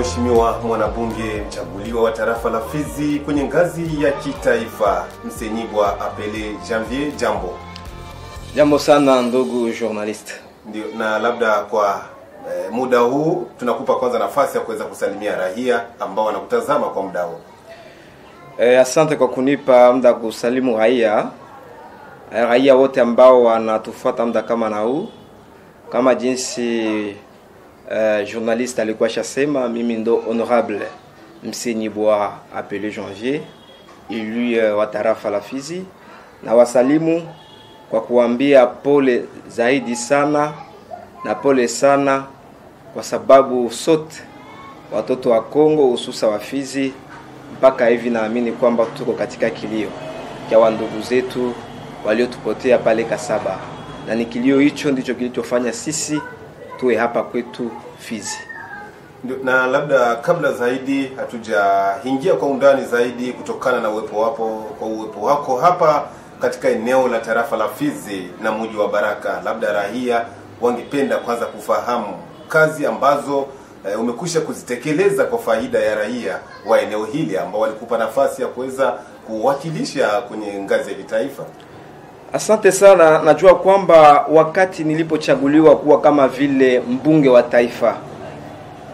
Mheshimiwa mwanabunge mchaguliwa wa tarafa la Fizi kwenye ngazi ya kitaifa, Msenyibwa Apele Janvier, jambo. Jambo sana ndugu journalist. Ndio, na labda kwa muda huu tunakupa kwanza nafasi ya kuweza kusalimia raia ambao wanakutazama kwa muda huu. Asante kwa kunipa muda kusalimu raia. Raia wote ambao wanatufuata muda kama na huu. Kama jinsi journalist alikuwa shasema, mimi ndo honorable Msenyibwa Apele Janvier, élu wa tarafa la Fizi, na wasalimu kwa kuambia pole zaidi sana na pole sana kwa sababu sote watoto wa Kongo hususa wa Fizi mpaka hivi naamini kwamba tuko katika kilio cha ndugu zetu waliotupotea pale Kasaba, na ni kilio hicho ndicho kilichofanya sisi tuwe hapa kwetu Fizi. Na labda kabla zaidi hatujaingia kwa undani zaidi kutokana na uwepo wako, kwa uwepo wako hapa katika eneo la tarafa la Fizi na mji wa Baraka, labda raia wangependa kwanza kufahamu kazi ambazo umekwisha kuzitekeleza kwa faida ya raia wa eneo hili ambao walikupa nafasi ya kuweza kuwakilisha kwenye ngazi ya kitaifa. Asante sana. Najua kwamba wakati nilipochaguliwa kuwa kama vile mbunge wa taifa,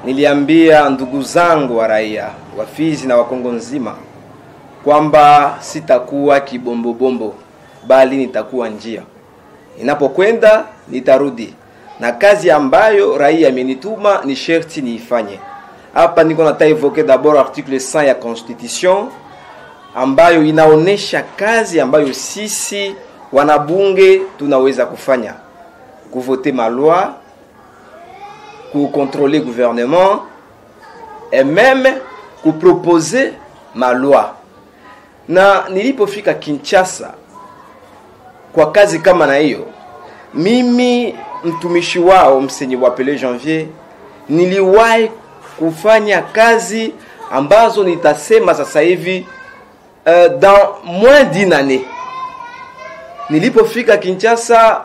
niliambia ndugu zangu wa raia wa Fizi na wa Kongo nzima kwamba sitakuwa kibombobombo, bali nitakuwa njia. Ninapokwenda nitarudi, na kazi ambayo raia amenituma ni sherti niifanye. Hapa niko nataka évoquer d'abord article 100 ya Constitution ambayo inaonesha kazi ambayo sisi wanabunge tunaweza kufanya: kuvoter ma loi, kucontrôler gouvernement et même kuproposer ma loi. Na nilipofika Kinshasa kwa kazi kama na hiyo, mimi mtumishi wao Msenyibwa Apele Janvier niliwahi kufanya kazi ambazo nitasema sasa hivi dans moins d'une année. Nilipofika Kinshasa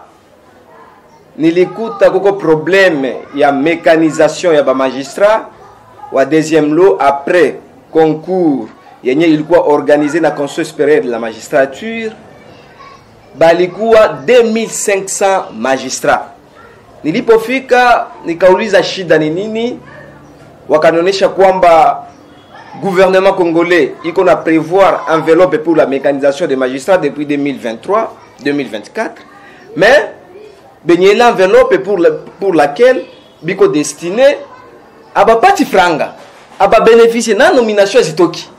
nilikuta kuko problème ya mécanisation ya ba magistrat wa deuxième lot après concours yenye ilikuwa organisé na Conseil supérieur de la magistrature, balikuwa 2500 magistrats. Nilipofika nikauliza shida ni nini, wakanionyesha kwamba gouvernement congolais iko na prévoir enveloppe pour la mécanisation des magistrats depuis 2023 2024, mais benye l'enveloppe pour laquelle biko destiné abapati franga, aba bénéficier na nomination zitoki.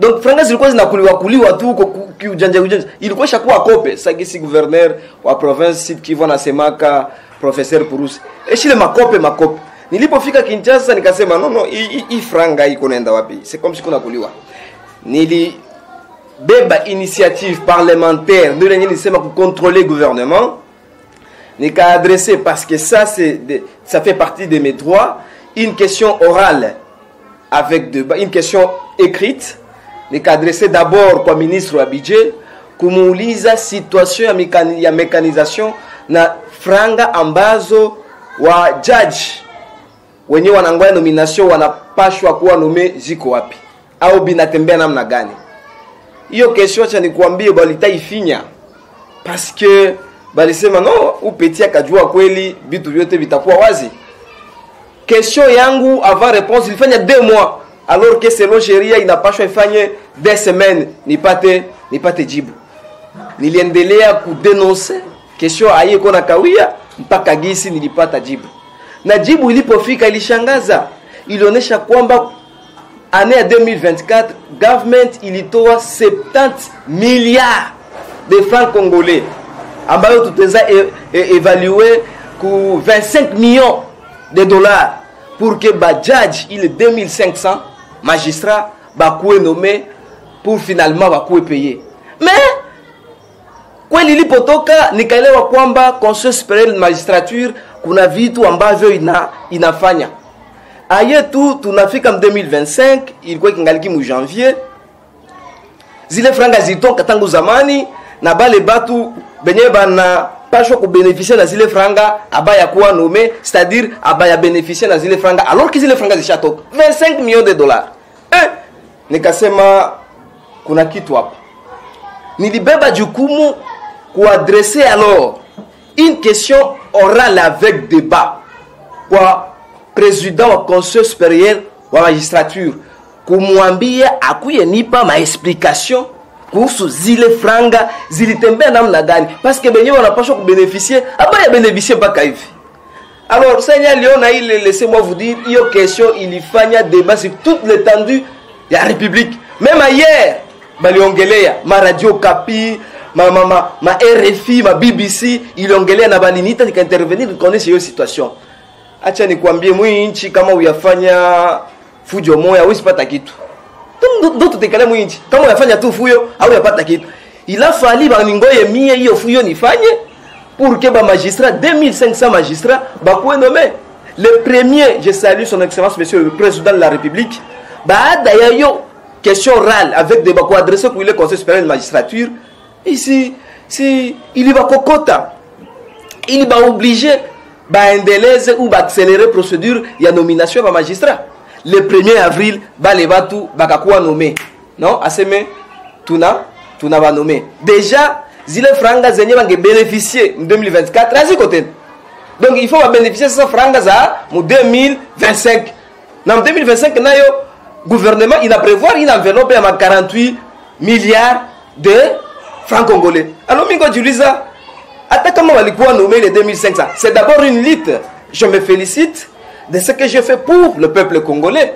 Donc franga zilikuwa zinakuliwa kuliwa tu huko kiujanja ujanja, ilikuwa shakuwa kope. Sagisi gouverneur wa province Sud Kivu anasemaka professeur Purusi eshile makope makope. Nilipofika Kinshasa nikasema non non, hii franga iko naenda wapi? C'est comme si kuna kuliwa. Nilibeba initiative parlementaire ndio yenye nilisema ku contrôler gouvernement, nika adresser parce que ça c'est ça fait partie de mes droits, une question orale avec une question écrite. Nika adresser d'abord kwa ministre wa budget kumuuliza situation ya mécanisation na franga ambazo wa judge wenye wanangoja nomination wanapashwa kuwa nommé ziko wapi au binatembea namna gani. Hiyo kesho acha nikuambie balitaifinya parce que balisema no, upetia akajua kweli vitu vyote vitakuwa wazi. Question yangu avant réponse ilifanya 2 mois alors que selon sheria inapashwa ifanye 2 semaines nipate jibu. Niliendelea kudénoncer question haiko na kawia mpaka gisi nilipata jibu. Na jibu ilipofika ilishangaza, ilionyesha kwamba année ya 2024 government ilitoa 70 milliards de francs congolais ambayo tutaweza évaluer ku 25 millions de dollars pour que ba judge ile 2500 magistrats bakuwe nommé pour finalement bakuwe payé. Mais kweli ilipotoka nikaelewa kwamba Conseil supérieur de magistrature kuna vitu ambavyo inafanya. Aye tu tunafika 2025, ilikuwa kingaliki mu janvier. Zile franga zitoka tangu zamani na bale batu benye bana pashwa kubénéficier na zile franga abaya kuwa nommé, c'est-à-dire abaya bénéficier na zile franga alors que zile franga zishatoka 25 millions de dollars. Nikasema kuna kitu hapa. Nilibeba jukumu kuadresser alors une question orale avec débat kwa président wa conseil supérieur wa magistrature, kumwambia akuye nipa ma explication kuhusu zile franga zilitembea namna gani, parce que benye wanapaswa kubénéficier abaya bénéficier mpaka hivi. Alors sasa liona ile, laissez-moi vous dire, hiyo question ilifanya débat sur toute l'étendue ya république. Même hier baliongelea ma Radio Kapi, ma RFI, ma BBC iliongelea na balinita nikaintervenir nikaonesha hiyo situation. Acha nikwambie, mwi nchi kama uyafanya fujo moya usipata kitu. Ndo tutekale mwi nchi kama uyafanya tu fuyo au uyapata kitu. Il a fallu baningoye mie hiyo fuyo nifanye pour que ba magistrat 2500 magistrats bakuwe nommé. Le premier, je salue son excellence monsieur le président de la République, baada ya hiyo question orale avec des bako adressé pour le conseil supérieur de magistrature, ici si il va kokota, il va obliger baendeleze ou accélérer procédure ya nomination ba magistrat. Le 1er avril bale batu bakakuwa nommé. Non, aseme tuna ba nommé. Déjà zile franga zenye bange bénéficier en 2024 aziko tena. Donc il faut ba bénéficier sa franga za mu 2025. Na 2025 nayo gouvernement il a prévoir une enveloppe ya 48 milliards de francs congolais. Alors mingo jiuliza, hata kama walikuwa nommé les 2500, c'est d'abord une lutte. Je me félicite de ce que j'ai fait pour le peuple congolais.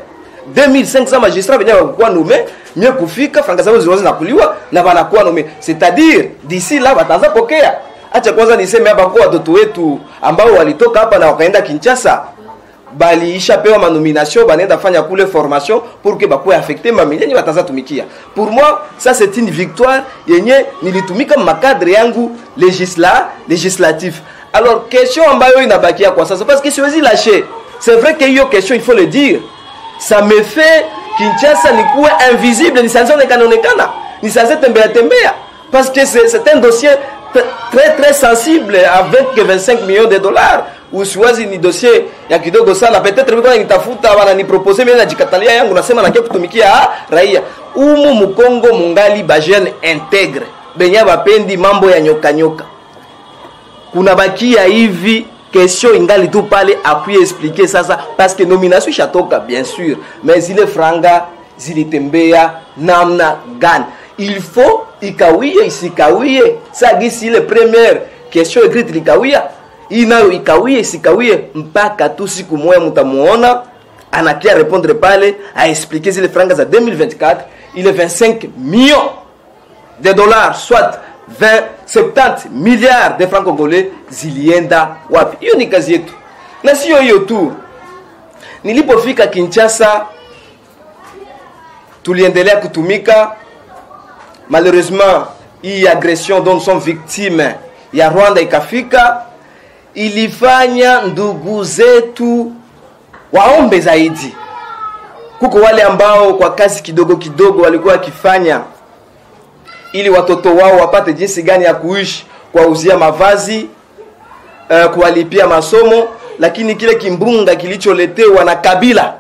2500 magistrats venye walikuwa nommé, mieux kufika franga zao zilianza na kuliwa na wanakuwa nommé. C'est-à-dire d'ici là wataanza pokea. Acha kwanza niseme hapa kwa watoto wetu ambao walitoka hapa na wakaenda Kinshasa, baliisha pewa ma nomination, banaenda fanya kule formation pour que bakuwe affecté ma milieu wataanza tumikia. Pour moi, ça c'est une victoire yenye nilitumika ma cadre yangu législatif. Alors question ambayo inabakia kwa sasa, parce que siwezi lâcher. C'est vrai que hiyo question, il faut le dire, ça me fait Kinshasa nikuwe invisible, nisanze onekana onekana, nisanze tembea tembea, parce que c'est un dossier très très sensible avec 25 millions de dollars. Usiwazi ni dossier ya kidogo sana, peut-être mimi nitafuta wana ni proposer mimi najikatalia yangu nasema nakia kutumikia raia. Umu Mukongo mungali ba jeune intègre benye bapendi mambo ya nyoka nyoka. Kuna bakia hivi question ingali tu pale appuyer expliquer sasa, parce que nomination ishatoka bien sûr, mais zile franga zilitembea namna gani? Il faut ikawie isikawie. Ça gisi ile première question écrite likawia, inayo ikawie isikawie mpaka tu siku moja mtamuona anakia répondre pale a expliquer zile franga za 2024, il est 25 millions de dollars, soit 70 milliards de francs congolais zilienda wapi? Hiyo ni kazi yetu. Na sio hiyo tu. Nilipofika Kinshasa tuliendelea kutumika. Malheureusement, hii agression dont nous sommes victimes ya Rwanda ikafika, ilifanya ndugu zetu waombe zaidi. Kuko wale ambao kwa kazi kidogo kidogo walikuwa wakifanya ili watoto wao wapate jinsi gani ya kuishi, kuwauzia mavazi, kuwalipia masomo, lakini kile kimbunga kilicholetewa na Kabila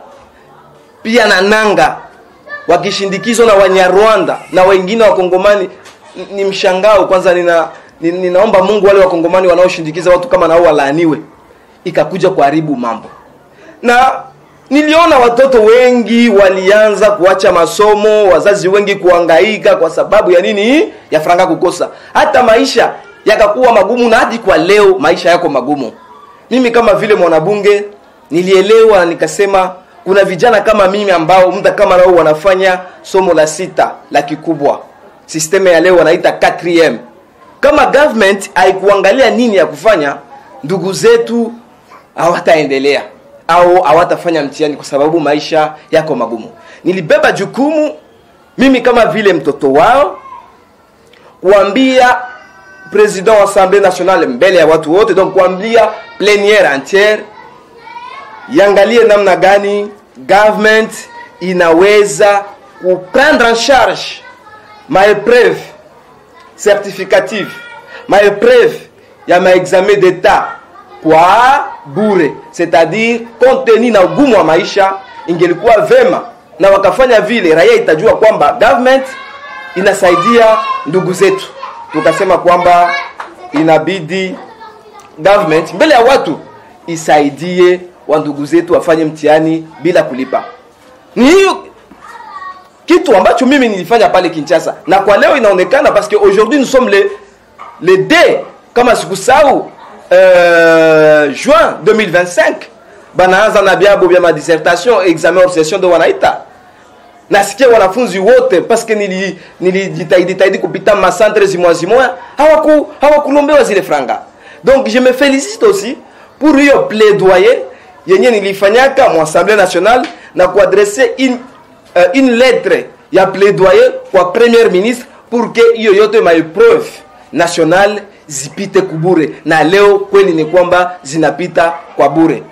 pia na Nanga wakishindikizwa na Wanyarwanda na wengine Wakongomani, ni mshangao. Kwanza ninaomba Mungu wale Wakongomani wanaoshindikiza watu kama nao walaaniwe. Ikakuja kuharibu mambo. Na niliona watoto wengi walianza kuacha masomo, wazazi wengi kuhangaika kwa sababu ya nini? Ya franga kukosa. Hata maisha yakakuwa magumu, na hadi kwa leo maisha yako magumu. Mimi kama vile mwanabunge nilielewa, nikasema kuna vijana kama mimi ambao muda kama nao wanafanya somo la 6 la kikubwa. Systeme ya leo wanaita 4e. Kama government haikuangalia nini ya kufanya, ndugu zetu hawataendelea au hawatafanya mtihani kwa sababu maisha yako magumu. Nilibeba jukumu mimi kama vile mtoto wao kuambia president wa Assemblée nationale mbele ya watu wote, donc kuambia plénière entière yangalie namna gani government inaweza ku prendre en charge ma épreuve certificative maépreuve ya maexamen d'État kwa bure, c'est-à-dire compte tenu na ugumu wa maisha, ingelikuwa vema na wakafanya vile, raia itajua kwamba government inasaidia ndugu zetu. Tukasema kwamba inabidi government mbele ya watu isaidie wa ndugu zetu wafanye mtihani bila kulipa. Ni hiyo kitu ambacho mimi nilifanya pale Kinshasa, na kwa leo inaonekana, parce que aujourd'hui nous sommes le 2 kama sikusahau, juin 2025, banaanza na byabo bya ma dissertation, examen hors session ndo wanaita. Nasikia wanafunzi wote, parce que nilijitahidi tahidi kupita ma centre zimoya zimoya, hawakulombewa zile franga. Donc je me félicite aussi pour hiyo plaidoyer yenye nilifanyaka mu Assemblée nationale na kuadresser une lettre ya plaidoyer kwa premier ministre pour que hiyo yote ma épreuve nationale zipite kubure, na leo kweli ni kwamba zinapita kwa bure.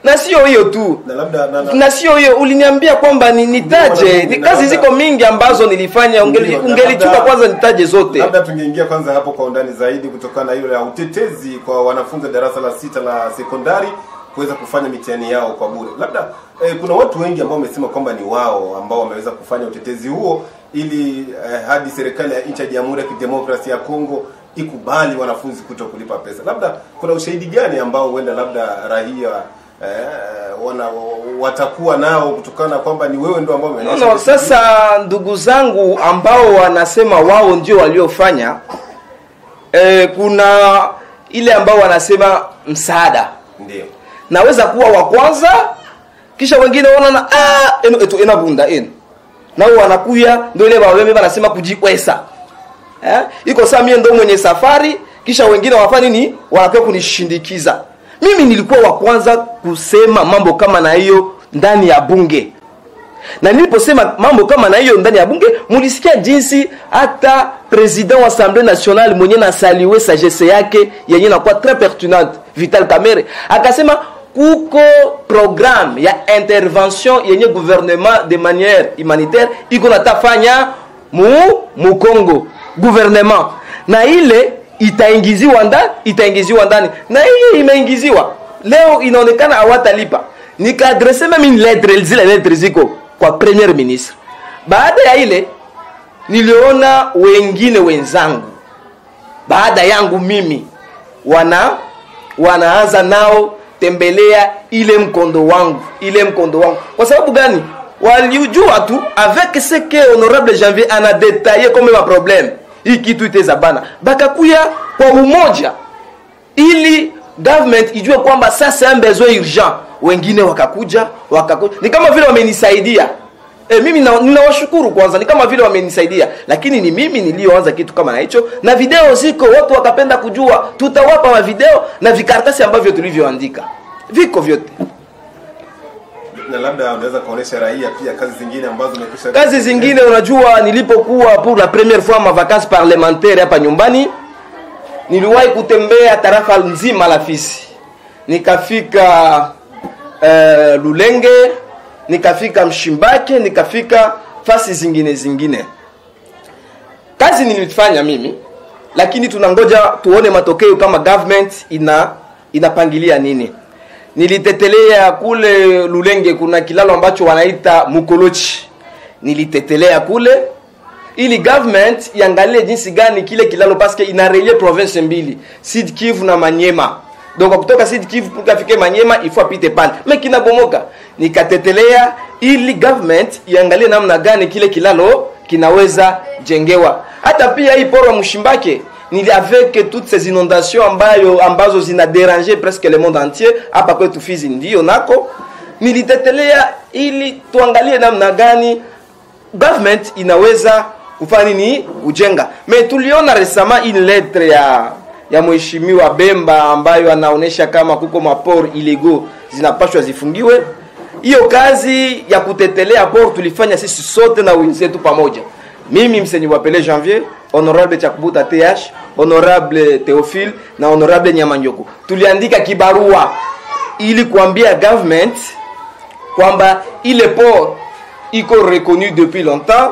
Na sio hiyo tu, Na labda na sio hiyo, uliniambia kwamba nitaje Ndio, ni kazi ziko mingi ambazo nilifanya, Ndio, na ungelichukua kwanza nitaje zote. Labda tungeingia kwanza hapo kwa undani zaidi kutokana na hiyo ya utetezi kwa wanafunzi wa darasa la 6 la sekondari kuweza kufanya mitihani yao kwa bure. Labda kuna watu wengi ambao wamesema kwamba ni wao ambao wameweza kufanya utetezi huo ili hadi serikali ya nchi ya Jamhuri ya Kidemokrasia ya Kongo ikubali wanafunzi kuto kulipa pesa. Labda kuna ushahidi gani ambao huenda labda raia watakuwa nao kutokana kwamba ni wewe ndio ambao umeonyesha No, sasa ndugu zangu ambao wanasema wao ndio waliofanya, kuna ile ambao wanasema msaada. Ndio. Naweza kuwa wa kwanza, kisha wengine wanaona eno etu ena bunda eno. Nao wanakuya ndio ile waweme wanasema kujikwesa. Iko saa mie ndio mwenye safari, kisha wengine wanafanya nini? Wanakuya kunishindikiza. Mimi nilikuwa wa kwanza kusema mambo kama na hiyo ndani ya bunge. Na niliposema mambo kama na hiyo ndani ya bunge, mulisikia jinsi hata president wa Assemblée nationale mwenye na saluer sagesse yake yenye inakuwa très pertinente, Vital Kamerhe, akasema kuko programme ya intervention yenye gouvernement de manière humanitaire iko natafanya mu Congo gouvernement, na ile itaingiziwa ndani, itaingiziwa ndani, na hii imeingiziwa leo, inaonekana hawatalipa. Nikaadresse même une lettre, zile lettre ziko kwa premier ministre. Baada ya ile niliona wengine wenzangu baada yangu mimi wanaanza nao tembelea ile mkondo wangu, ile mkondo wangu. Kwa sababu gani? Walijua tu avec ce que honorable Janvier ana détaillé comme ma problème, hii kitu iteza bana, bakakuya kwa umoja ili government ijue kwamba sasa un besoin urgent. Wengine wakakuja. Ni kama vile wamenisaidia. Mimi ninawashukuru kwanza, ni kama vile wamenisaidia, lakini ni mimi nilioanza kitu kama na hicho, na video ziko, watu wakapenda kujua, tutawapa wa video na vikaratasi ambavyo tulivyoandika viko vyote. Na labda unaweza kuonesha raia pia kazi zingine ambazo umekwisha. Kazi zingine, unajua nilipokuwa pour la première fois ma vacances parlementaires hapa nyumbani, niliwahi kutembea tarafa nzima la Fizi, nikafika Lulenge, nikafika Mshimbake, nikafika fasi zingine zingine. Kazi nilifanya mimi, lakini tunangoja tuone matokeo kama government inapangilia nini. Nilitetelea kule Lulenge, kuna kilalo ambacho wanaita Mukolochi. Nilitetelea kule ili government iangalie jinsi gani kile kilalo, parce que ina relier province mbili, Sud Kivu na Manyema. Donc kutoka Sud Kivu pour kafike Manyema il faut apite pale, mais kinabomoka. Nikatetelea ili government iangalie namna gani kile kilalo kinaweza jengewa. Hata pia hii poro Mshimbake, ni avec toutes ces inondations ambazo zina déranger presque le monde entier hapa kwetu Fizi ndio nako nilitetelea ili tuangalie namna gani government inaweza kufanya nini kujenga. Mais tuliona récemment une lettre ya mheshimiwa Bemba ambayo anaonesha kama kuko maport illégaux zinapashwa zifungiwe. Hiyo kazi ya kutetelea port tulifanya sisi sote na wenzetu pamoja. Mimi Msenyi wa Pele Janvier, honorable Chakubuta TH, honorable Théophile na honorable Nyamanyoko. Tuliandika kibarua ili kuambia government kwamba ile port iko reconnu depuis longtemps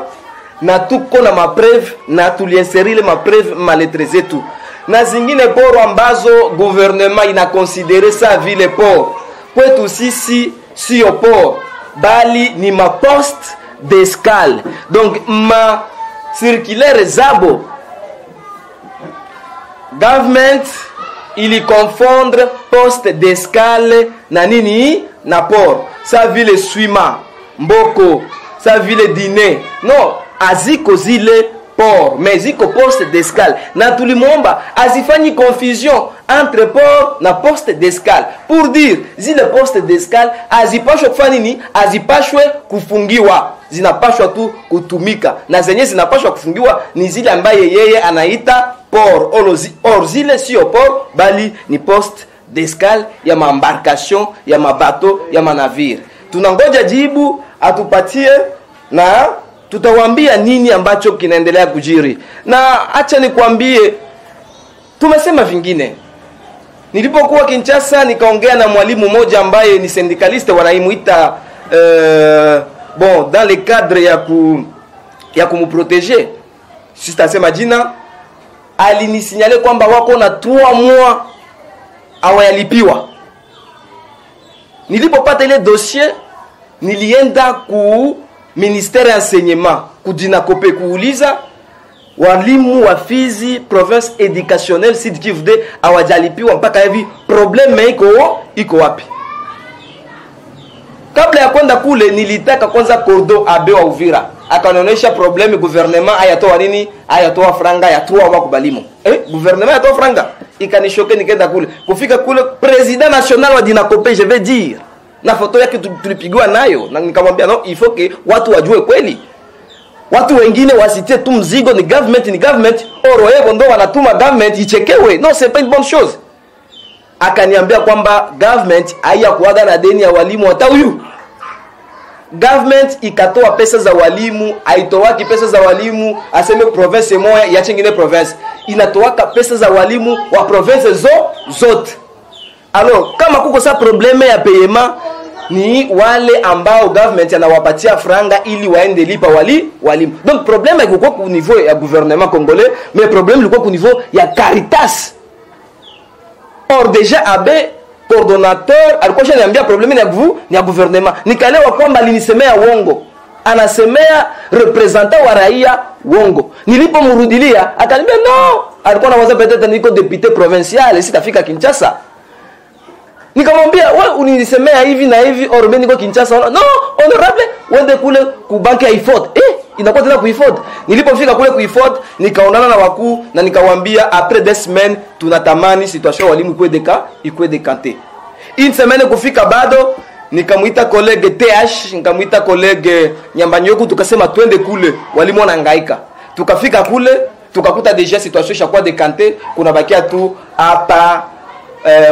na tuko na mapreuve na tuliinsérer ile mapreuve ma lettre zetu. Na zingine port ambazo gouvernement inaconsidérer sa vile port, kwetu sisi sio port, bali ni ma poste d'escale. Donc ma circulaire zabo, government iliconfondre poste d'escale na nini? Na port. Sa vile Swima, Mboko, sa vile Dine, non, aziko zile port, mais ziko poste d'escale. Na tulimwomba azifanyi confusion entre port na poste d'escale, pour dire zile poste d'escale azipashwe kufanya nini? Azipashwe kufungiwa, zinapashwa tu kutumika, na zenye zinapashwa kufungiwa ni zile ambaye yeye anaita port. Or zile sio port, bali ni poste d'escale ya maembarcation, ya mabateau, ya manavire. Tunangoja jibu atupatie na tutawambia nini ambacho kinaendelea kujiri. Na acha nikwambie, tumesema vingine. Nilipokuwa Kinshasa nikaongea na mwalimu mmoja ambaye ni syndicaliste, wanaimuita bon, dans le cadre ya kumuprotéger, sitasema jina, alinisignaler kwamba wako na 3 mois hawayalipiwa. Nilipopata ile dossier, nilienda ku ministère ya enseignement, ku Dinacope, kuuliza walimu wa Fizi province éducationnelle Sud Kivu 2 hawajalipiwa mpaka hivi, problème iko wapi? Kabla ya kwenda kule nilitaka kwanza Cordo abe wa Uvira, akanionyesha problème, gouvernement ayatoa nini, ayatoa franga ya 3 wa kubalimu. Gouvernement ayatoa franga, ikanishoke. Nikaenda kule, kufika kule président national wa Dinacope, je vais dire, na photo yake tulipigwa nayo, na nikamwambia non, il faut que watu wajue kweli, watu wengine wasitie tu mzigo ni government, ni government, or yeye ndo wanatuma government ichekewe. Non, c'est pas une bonne chose. Akaniambia kwamba government haiyakuaga na deni ya walimu hata huyu. Government ikatoa pesa za walimu, haitowaki pesa za walimu aseme province moja ya chingine province, inatoaka pesa za walimu wa province zote. Alors kama kuko sa problème ya paiement, ni wale ambao government anawapatia franga ili waende lipa walimu. Donc problème haikuwa ku niveau ya gouvernement congolais, mais problème ilikuwa ku niveau ya Caritas. Or déjà abe coordonnateur alikuwa shaniambia problème ni ya gouvernement. Nikaelewa kwamba alinisemea uongo, anasemea représentant wa raia uongo. Nilipomrudilia akaniambia non, alikuwa anawaza peut-être niko député provincial, sitafika Kinshasa. Nikamwambia wewe uninisemea hivi na hivi, or mimi niko Kinshasa. Non, honorable, uende kule ku banki ya IFOD. Inakuwa tena ku IFOD. Nilipofika kule ku IFOD nikaonana na wakuu na nikawaambia après 2 semaines tunatamani situation walimu ikuwe décanté. Une semaine kufika bado, nikamuita collègue TH, nikamuita collègue Nyambanyoku, tukasema twende kule, walimu wanahangaika. Tukafika kule tukakuta déjà situation ishakuwa décanté, kuna bakia tu hapa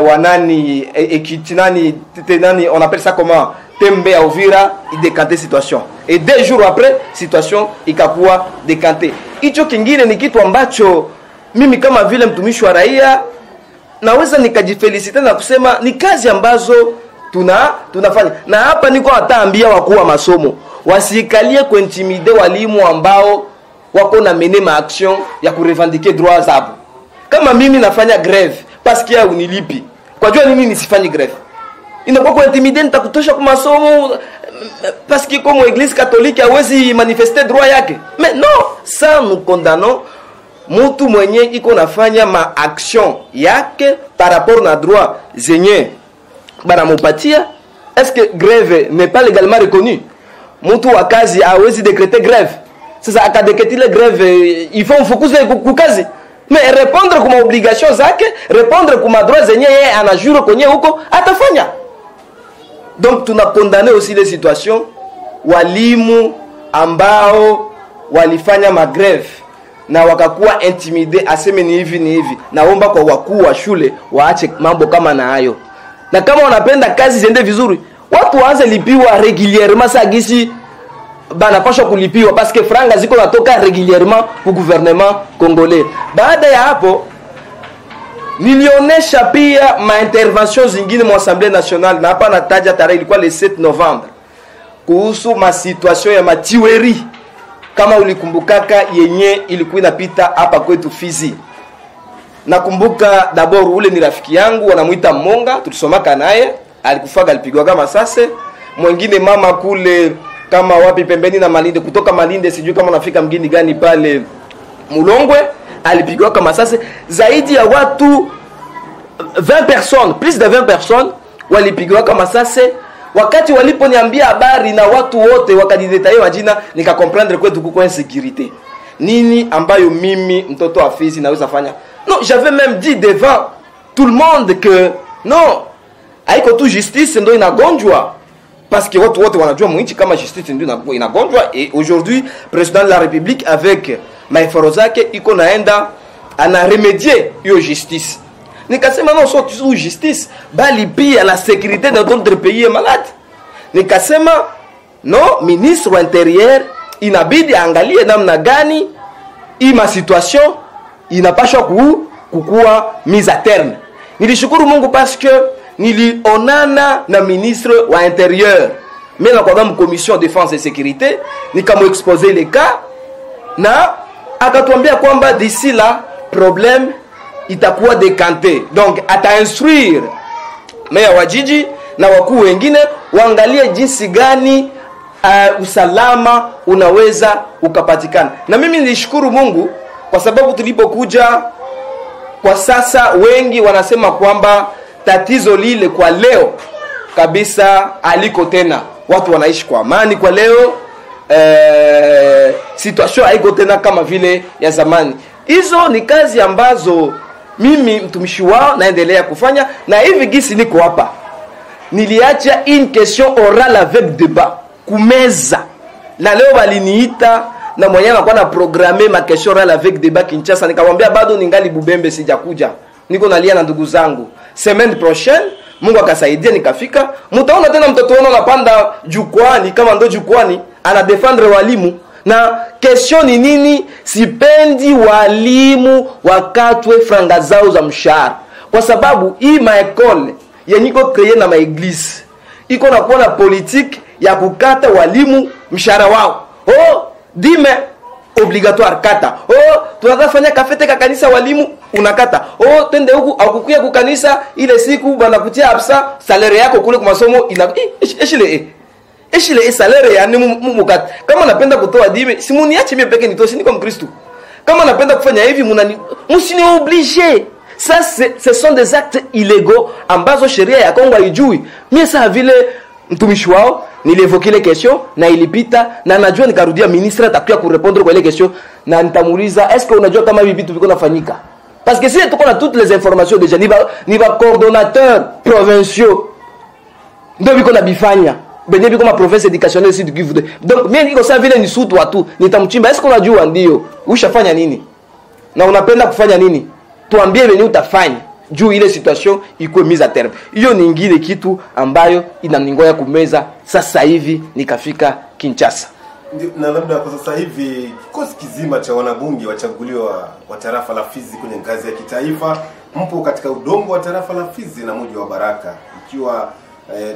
wanani ekitinani nani, on appelle ça comment, Tembe à Uvira, il décantait situation. Et 2 jours après, situation ikakuwa décantée. Hicho kingine ni kitu ambacho mimi kama vile mtumishi wa raia naweza nikajiféliciter na kusema ni kazi ambazo tunafanya. Na hapa niko hataambia wakuu wa masomo wasikalie kuintimider walimu ambao wako na mener ma action ya kurevendiquer droit zabo. Kama mimi nafanya grève parce que unilipi, kwa jua nini nisifanye grève? Inakuwa kuintimider, nitakutosha kwa masomo parce que comme église catholique hawezi manifester droit yake. Mais non, ça nous condamnons. Mtu mwenye iko nafanya ma action yake par rapport na droit zenye banamupatia. Est-ce que grève n'est pas légalement reconnue? Mtu wa kazi hawezi décréter grève. Sasa akadécréter ile grève, il faut mfukuze ku kazi. Mais répondre kuma obligation zake, répondre kuma droit zenye yeye anajure kwenye huko atafanya. Donc tuna condamné aussi les situations walimu ambao walifanya ma grève na wakakuwa intimidé, aseme ni hivi ni hivi. Naomba kwa wakuu wa shule waache mambo kama na hayo, na kama wanapenda kazi ziende vizuri, watu waanze lipiwa régulièrement sa gisi banapaswa kulipiwa, parce que franga ziko natoka régulièrement pour gouvernement congolais. Baada ya hapo nilionesha pia ma intervention zingine mu Assemblée nationale, na hapa nataja tarehe ilikuwa le 7 novembre, kuhusu ma situation ya matueries, kama ulikumbukaka, yenye ilikuwa inapita hapa kwetu Fizi. Nakumbuka d'abord ule ni rafiki yangu wanamuita Monga, tulisomaka naye, alikufaga, alipigwa kama sase. Mwingine mama kule kama wapi pembeni na Malinde, kutoka Malinde sijui kama unafika mgini gani pale Mulongwe, alipigwa kama sase. Zaidi ya watu 20 personnes, plus de 20 personnes walipigwa kama sase. Wakati waliponiambia habari na watu wote wakajidetaye majina, nikacomprendre kwetu kuko insécurité. Nini ambayo mimi mtoto wa Fizi naweza fanya? Non, j'avais même dit devant tout le monde que non, haiko tu justice ndio inagonjwa. Parce que watu wote wanajua mwinchi kama justice ndio inagonjwa. Et aujourd'hui, président de la République avec maeforo zake iko naenda ana remédier hiyo justice. Nikasema non, sio tu justice, bali pia la sécurité dans notre pays est malade. Nikasema non, ministre wa intérieur inabidi angalie namna gani hii ma situation inapashwa kukua mise à terme. Nilishukuru Mungu parce que nilionana na ministre wa intérieur. Mimi na kwa commission défense et sécurité, nikamu-exposer les cas na akatuambia kwamba d'ici là problème itakuwa décanté. Donc ata-instruire meya wa jiji na wakuu wengine waangalie jinsi gani usalama unaweza ukapatikana. Na mimi nilishukuru Mungu kwa sababu tulipokuja kwa sasa wengi wanasema kwamba tatizo lile kwa leo kabisa aliko tena. Watu wanaishi kwa amani kwa leo. Situation haiko tena kama vile ya zamani. Hizo ni kazi ambazo mimi mtumishi wao naendelea kufanya, na hivi gisi niko hapa niliacha une question orale avec débat kumeza, na leo waliniita na mwenyewe anakuwa na programme ma question orale avec débat Kinshasa. Nikamwambia bado ningali Bubembe, sijakuja, niko nalia na ndugu zangu. Semaine prochaine Mungu akasaidia nikafika, mtaona tena mtoto wenu anapanda jukwani kama ndo jukwani ana défendre walimu. Na question ni nini? Sipendi walimu wakatwe franga zao za mshahara, kwa sababu hii maécole yenye iko créé na maéglise iko na kuwa na politique ya kukata walimu mshahara wao. Oh, dîme obligatoire kata. Oh, tunataka fanya kafete ka kanisa, walimu unakata. Oh, twende huku au kukuya kukanisa ile siku banakutia absa salaire yako kule kwa masomo ina eshile eshile salaire yani mukata. Kama napenda kutoa dîme, si muniache mimi peke nitoe, si niko Mkristo. Kama napenda kufanya hivi munani msini oblige. Ça ce sont des actes illégaux ambazo sheria ya Kongo haijui. Mimi sasa vile mtumishi wao niliévoquer les questions na ilipita, na najua nikarudia ministre atakuja kurépondre kwa ile question na nitamuuliza est-ce que unajua kama hivi vitu viko nafanyika? Parce que si tuko na toutes les informations déjà, ni ba coordonnateurs provinciaux ndio biko na bifanya benye biko ma province éducationnelle Sud Kivu. Donc mimi niko sasa vile ni sutwa tu nitamchimba, est-ce que unajua ndio ushafanya nini na unapenda kufanya nini? Tuambie venye utafanya juu ile situation iko mise à terme. Hiyo ni ingine kitu ambayo inaningoya kumeza sasa hivi nikafika Kinshasa. Na labda kwa sasa hivi kikosi kizima cha wanabunge wachaguliwa wa tarafa la Fizi kwenye ngazi ya kitaifa mpo katika udongo wa tarafa la Fizi na mji wa Baraka, ikiwa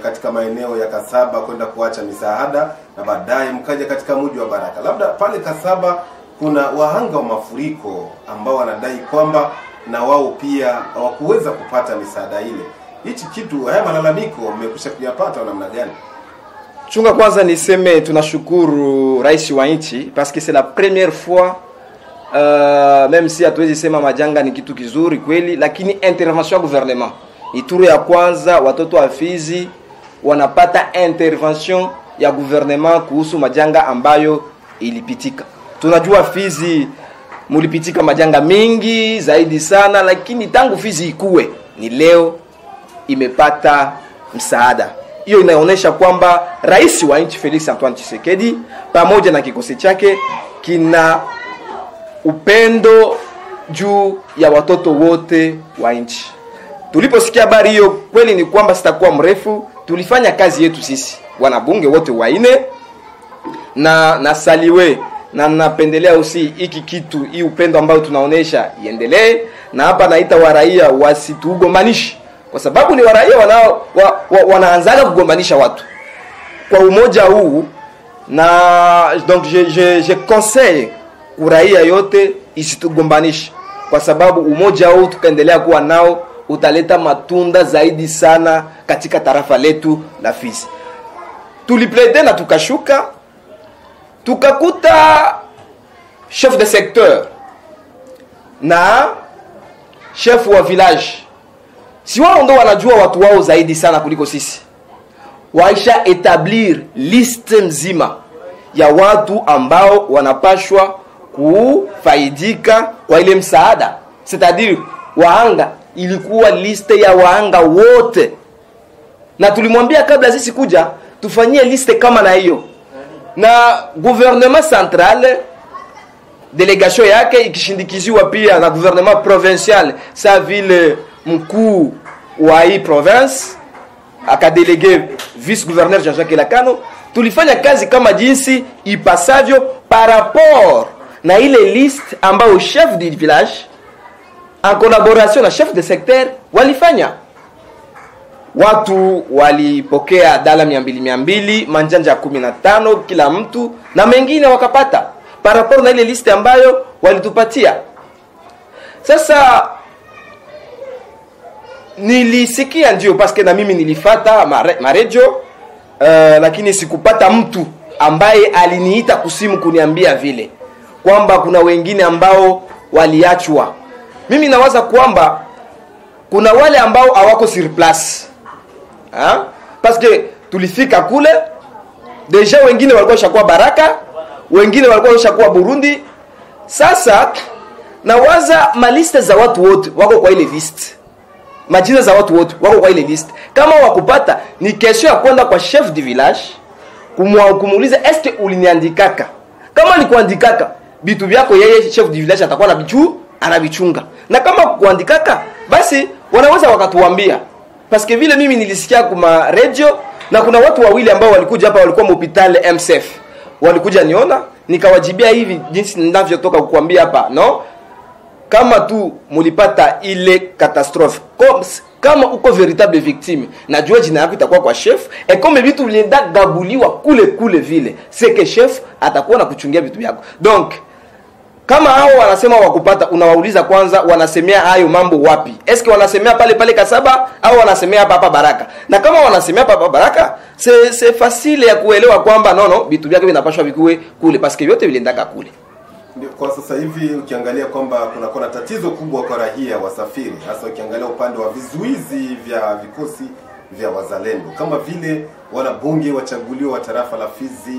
katika maeneo ya Kasaba kwenda kuacha misaada na baadaye mkaja katika mji wa Baraka. Labda pale Kasaba kuna wahanga wa mafuriko ambao wanadai kwamba na wao pia hawakuweza kupata misaada ile. Hichi kitu, haya malalamiko mmekwisha kuyapata namna gani? Chunga kwanza niseme tunashukuru rais wa nchi parce que c'est la première fois, même si hatuwezi sema majanga ni kitu kizuri kweli, lakini intervention ya gouvernement ni tour ya kwanza watoto wa Fizi wanapata intervention ya gouvernement kuhusu majanga ambayo ilipitika. Tunajua Fizi mulipitika majanga mingi zaidi sana, lakini tangu Fizi ikue ni leo imepata msaada. Hiyo inaonyesha kwamba rais wa nchi Felix Antoine Tshisekedi pamoja na kikosi chake kina upendo juu ya watoto wote wa nchi. Tuliposikia habari hiyo, kweli ni kwamba sitakuwa mrefu, tulifanya kazi yetu sisi wanabunge wote waine, na nasaliwe na napendelea usi hiki kitu, hii upendo ambao tunaonesha iendelee. Na hapa naita waraia wasitugombanishi, kwa sababu ni waraia wanao wanaanzaga kugombanisha watu kwa umoja huu. Na donc je conseille kuraia yote isitugombanishe, kwa sababu umoja huu tukaendelea kuwa nao utaleta matunda zaidi sana katika tarafa letu la Fizi. Tuliplaider na tukashuka, tukakuta chef de secteur na chef wa village, si wao ndo wanajua watu wao zaidi sana kuliko sisi. Waisha établir liste mzima ya watu ambao wanapashwa kufaidika kwa ile msaada, c'est-à-dire waanga. Ilikuwa liste ya waanga wote, na tulimwambia kabla sisi kuja tufanyie liste kama na hiyo, na gouvernement central délégation yake ikishindikiziwa pia na gouvernement provincial, sa vile mkuu wa hii province akadéléguer vice gouverneur Jean-Jacques Elakano. Tulifanya kazi kama jinsi ipasavyo par rapport na ile liste ambayo chef du village en collaboration na chef de secteur walifanya. Watu walipokea dala 200 200, manjanja 15 kila mtu, na mengine wakapata par rapport na ile liste ambayo walitupatia. Sasa nilisikia ndio, paske na mimi nilifata maredio, lakini sikupata mtu ambaye aliniita kusimu kuniambia vile kwamba kuna wengine ambao waliachwa. Mimi nawaza kwamba kuna wale ambao hawako sur place, ha? Parce que tulifika kule déjà wengine walikuwa washakuwa Baraka, wengine walikuwa washakuwa Burundi. Sasa nawaza maliste za watu wote wako kwa ile liste, majina za watu wote wako kwa ile liste. Kama wakupata, ni kesho ya kwenda kwa chef du village kumuuliza, eske uliniandikaka? Kama alikuandikaka, vitu vyako yeye chef du village atakuwa na bichu anavichunga, na kama kuandikaka, basi wanaweza wakatuambia, parce que vile mimi nilisikia kuma radio, na kuna watu wawili ambao walikuja hapa, walikuwa hospitali MSF, walikuja niona, nikawajibia hivi jinsi ninavyotoka kukuambia hapa. No, kama tu mulipata ile catastrophe, kama uko véritable victime, najua jina yako itakuwa kwa chef, et comme vitu vilienda gabuliwa kule kule vile, c'est que chef atakuwa na kuchungia vitu vyako. Donc kama hao wanasema wakupata, unawauliza kwanza wanasemea hayo mambo wapi? Eske wanasemea pale pale Kasaba au wanasemea hapa hapa Baraka? Na kama wanasemea hapa hapa Baraka, c'est facile ya kuelewa kwamba non, vitu vyake vinapashwa vikuwe kule, parce que vyote viliendaka kule. Ndio, kwa sasa hivi ukiangalia kwamba kuna tatizo kubwa kwa raia wasafiri, hasa ukiangalia upande wa vizuizi vya vikosi vya wazalendo kama vile wanabunge wachaguliwa wa tarafa la Fizi.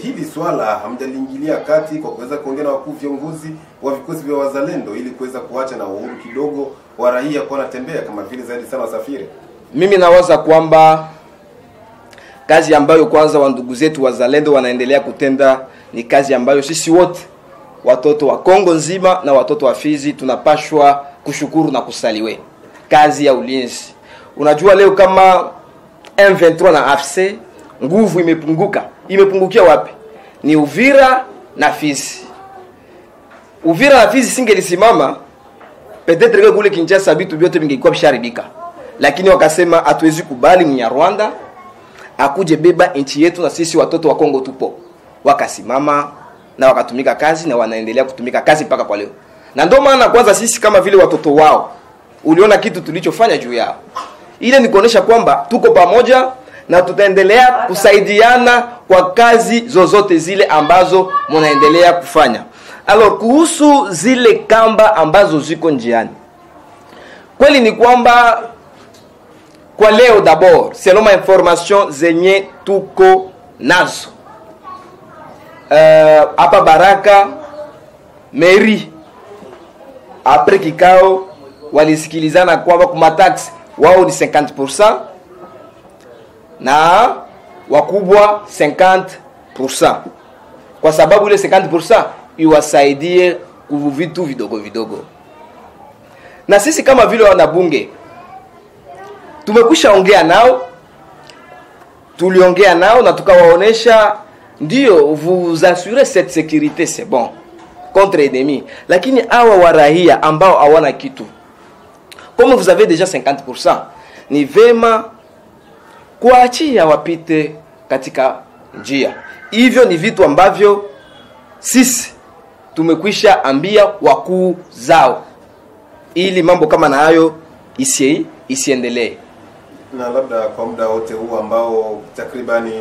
Hili swala hamjaliingilia kati kwa kuweza kuongea na wakuu viongozi wa vikosi vya wazalendo ili kuweza kuacha na uhuru kidogo wa raia kwa wanatembea kama vile zaidi sana wasafiri? Mimi nawaza kwamba kazi ambayo kwanza wa ndugu zetu wazalendo wanaendelea kutenda ni kazi ambayo sisi wote watoto wa Kongo nzima na watoto wa Fizi tunapashwa kushukuru na kusaliwe. Kazi ya ulinzi. Unajua leo kama M23 na AFC nguvu imepunguka. Imepungukia wapi? Ni Uvira na Fizi. Uvira na Fizi singelisimama, peut-être que kule Kinshasa vitu vyote vingekuwa visharibika. Lakini wakasema hatuwezi kubali Mnyarwanda akuje beba nchi yetu na sisi watoto wa Kongo tupo. Wakasimama na wakatumika kazi na wanaendelea kutumika kazi mpaka kwa leo. Na ndio maana kwanza sisi kama vile watoto wao, uliona kitu tulichofanya juu yao. Ile ni kuonesha kwamba tuko pamoja na tutaendelea kusaidiana kwa kazi zozote zile ambazo mnaendelea kufanya. Alors kuhusu zile kamba ambazo ziko njiani, kweli ni kwamba kwa leo d'abord, selon ma information zenye tuko nazo, hapa Baraka mairie après kikao walisikilizana kwamba kuma taxe wao ni 50% na wakubwa 50%, kwa sababu ile 50% iwasaidie kuvu vitu vidogo vidogo. Na sisi kama vile wanabunge tumekwisha ongea nao, tuliongea nao na tukawaonesha ndio vous assurez cette sécurité, c'est bon contre ennemi, lakini hawa warahia ambao hawana kitu, comme vous avez déjà 50%, ni vema kuachia wapite katika njia. Hivyo ni vitu ambavyo sisi tumekwisha ambia wakuu zao. ili mambo kama na hayo isiendelee. Na labda kwa muda wote huu ambao takribani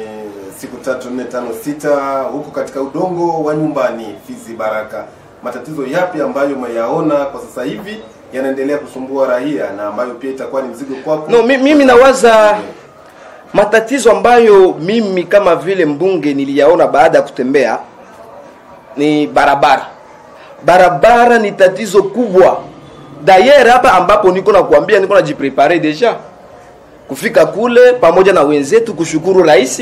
siku 3, 4, 5, 6 huko katika udongo wa nyumbani Fizi Baraka, matatizo yapi ambayo umeyaona kwa sasa hivi yanaendelea kusumbua raia na ambayo pia itakuwa ni mzigo kwako? No, mimi nawaza matatizo ambayo mimi kama vile mbunge niliyaona baada ya kutembea ni barabara. Barabara ni tatizo kubwa. D'ailleurs hapa ambapo niko na kuambia niko najiprepare deja kufika kule pamoja na wenzetu kushukuru rais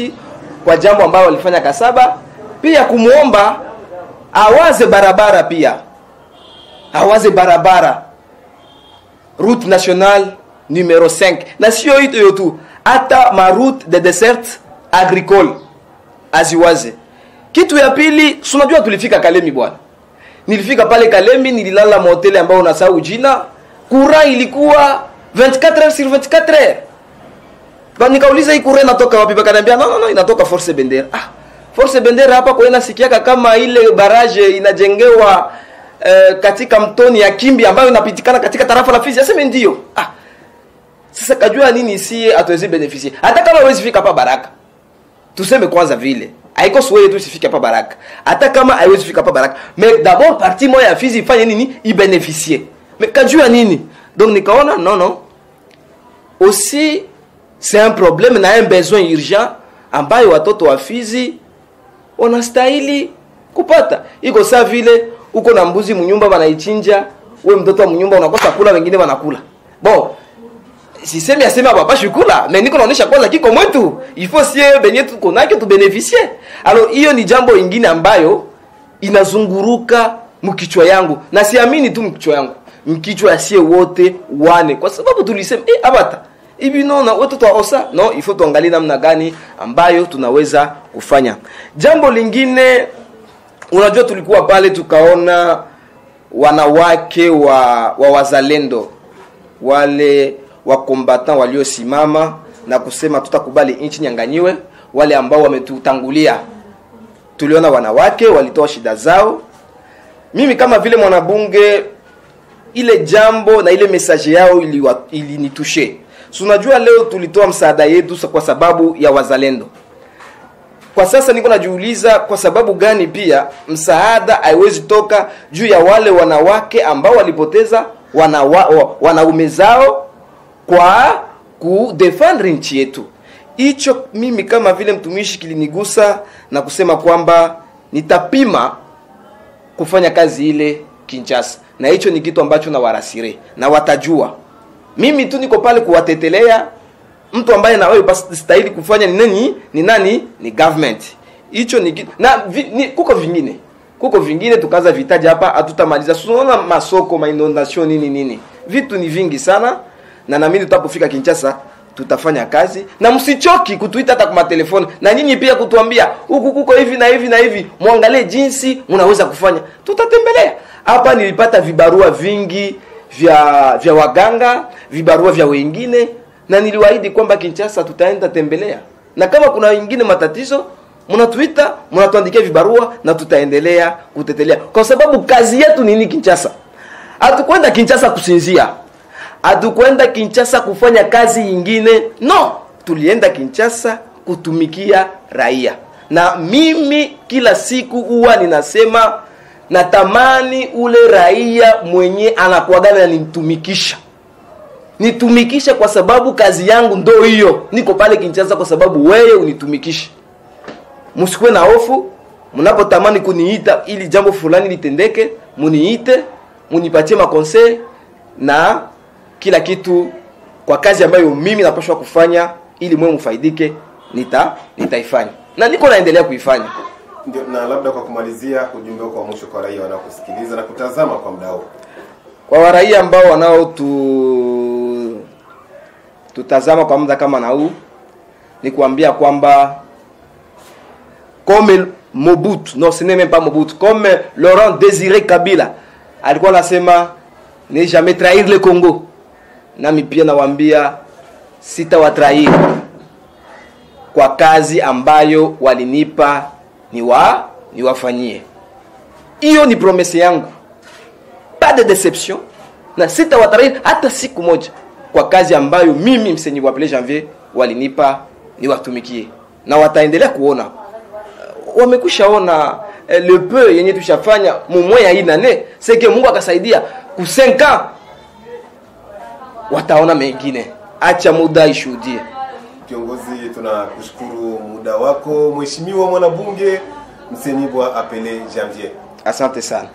kwa jambo ambalo walifanya Kasaba, pia kumuomba awaze barabara, pia awaze barabara route nationale numero 5, na sio hiyo tu, hata ma route de desert agricole aziwaze. Kitu ya pili, unajua tulifika Kalemi bwana. Nilifika pale Kalemi, nililala hoteli ambao unasahau jina. Courant ilikuwa 24h sur 24h. Ba nikauliza hii courant inatoka wapi? Bakaniambia no, inatoka Force Bendera. Ah, Force Bendera hapa kwa inasikiaka kama ile barrage inajengewa katika mtoni ya Kimbi ambayo inapitikana katika tarafa la Fizi. Aseme ndio. Ah. Sasa kajua nini sie hatuwezi beneficier. Hata kama hawezi fika hapa Baraka. Tuseme kwanza vile. Haiko suwe tu isifike hapa Baraka. Hata kama haiwezi fika hapa Baraka. Mais d'abord partie moja ya Fizi ifanye nini? Ibénéficier. Mais kajua nini? Donc nikaona non. Aussi c'est un problème na un besoin urgent ambayo watoto wa Fizi wanastahili kupata. Iko saa vile uko na mbuzi mnyumba wanaichinja, wewe mtoto wa mnyumba unakosa kula, wengine wanakula. Bon, sisemi asema papa shukula, mais niko naonesha kwanza kiko mwetu. Il faut sie benye tuko nakyo tu bénéficier. Alors hiyo ni jambo ingine ambayo inazunguruka mkichwa yangu, na siamini tu mkichwa yangu, mkichwa sie wote wane, kwa sababu tulisema abata hivi no na watoto wa osa no, il faut tuangalie namna gani ambayo tunaweza kufanya. Jambo lingine, unajua tulikuwa pale tukaona wanawake wa wazalendo wale wa combattant waliosimama na kusema tutakubali nchi nyanganyiwe, wale ambao wametutangulia. Tuliona wanawake walitoa shida zao. Mimi kama vile mwanabunge, ile jambo na ile message yao ilinitushe. So unajua leo tulitoa msaada yetu kwa sababu ya wazalendo. Kwa sasa niko najiuliza kwa sababu gani pia msaada haiwezi toka juu ya wale wanawake ambao walipoteza wanaume zao kwa kudefendre nchi yetu. Hicho mimi kama vile mtumishi kilinigusa na kusema kwamba nitapima kufanya kazi ile Kinshasa. Na hicho ni kitu ambacho na warasire na watajua. Mimi tu niko pale kuwatetelea. Mtu ambaye na wewe stahili kufanya ni nani? Ni nani? Ni government. Hicho ni kitu. Na kuko vingine. Kuko vingine tukaanza vitaja hapa hatutamaliza. Tunaona masoko, ma inondation nini nini. Vitu ni vingi sana. Na naamini tutapofika Kinshasa tutafanya kazi. Na msichoki kutuita hata kwa telefoni. Na nyinyi pia kutuambia huku kuko hivi na hivi na hivi. Muangalie jinsi mnaweza kufanya. Tutatembelea. Hapa nilipata vibarua vingi vya waganga, vibarua vya wengine, na niliwaahidi kwamba Kinshasa tutaenda tembelea. Na kama kuna wengine matatizo, mnatuita, mnatuandikia vibarua na tutaendelea kutetelea. Kwa sababu kazi yetu ni nini Kinshasa? Hatukwenda Kinshasa kusinzia. Hatukwenda Kinshasa kufanya kazi nyingine. No, tulienda Kinshasa kutumikia raia. Na mimi kila siku huwa ninasema natamani ule raia mwenye anakuagana nimtumikisha. Nitumikishe kwa sababu kazi yangu ndo hiyo. Niko pale Kinshasa kwa sababu wewe unitumikishe. Msikuwe na hofu, mnapotamani kuniita ili jambo fulani litendeke, muniite, munipatie makonseil na kila kitu kwa kazi ambayo mimi napaswa kufanya ili mwe mfaidike, nitaifanya. Na niko naendelea kuifanya. Ndio, na labda kwa kumalizia ujumbe wako wa mwisho kwa raia wanaokusikiliza na kutazama kwa muda huu. Kwa raia ambao wanao tutazama kwa muda kama na huu, ni kuambia kwamba comme Mobutu, non ce n'est même pas Mobutu, comme Laurent Désiré Kabila alikuwa anasema ne jamais trahir le Congo. Nami pia nawaambia sitawatrahir kwa kazi ambayo walinipa niwafanyie. Hiyo ni promesse yangu. Pas de déception. na sitawatrahir hata siku moja kwa kazi ambayo mimi Msenibwa Apele Janvier walinipa niwatumikie, na wataendelea kuona. Wamekushaona le peu yenye tushafanya mumwe ya hii année, c'est que Mungu akasaidia ku 5 ans wataona mengine. Acha muda ishuhudie. Kiongozi, tunakushukuru muda wako, Mheshimiwa mwanabunge Msenibwa Apele Janvier. Asante sana.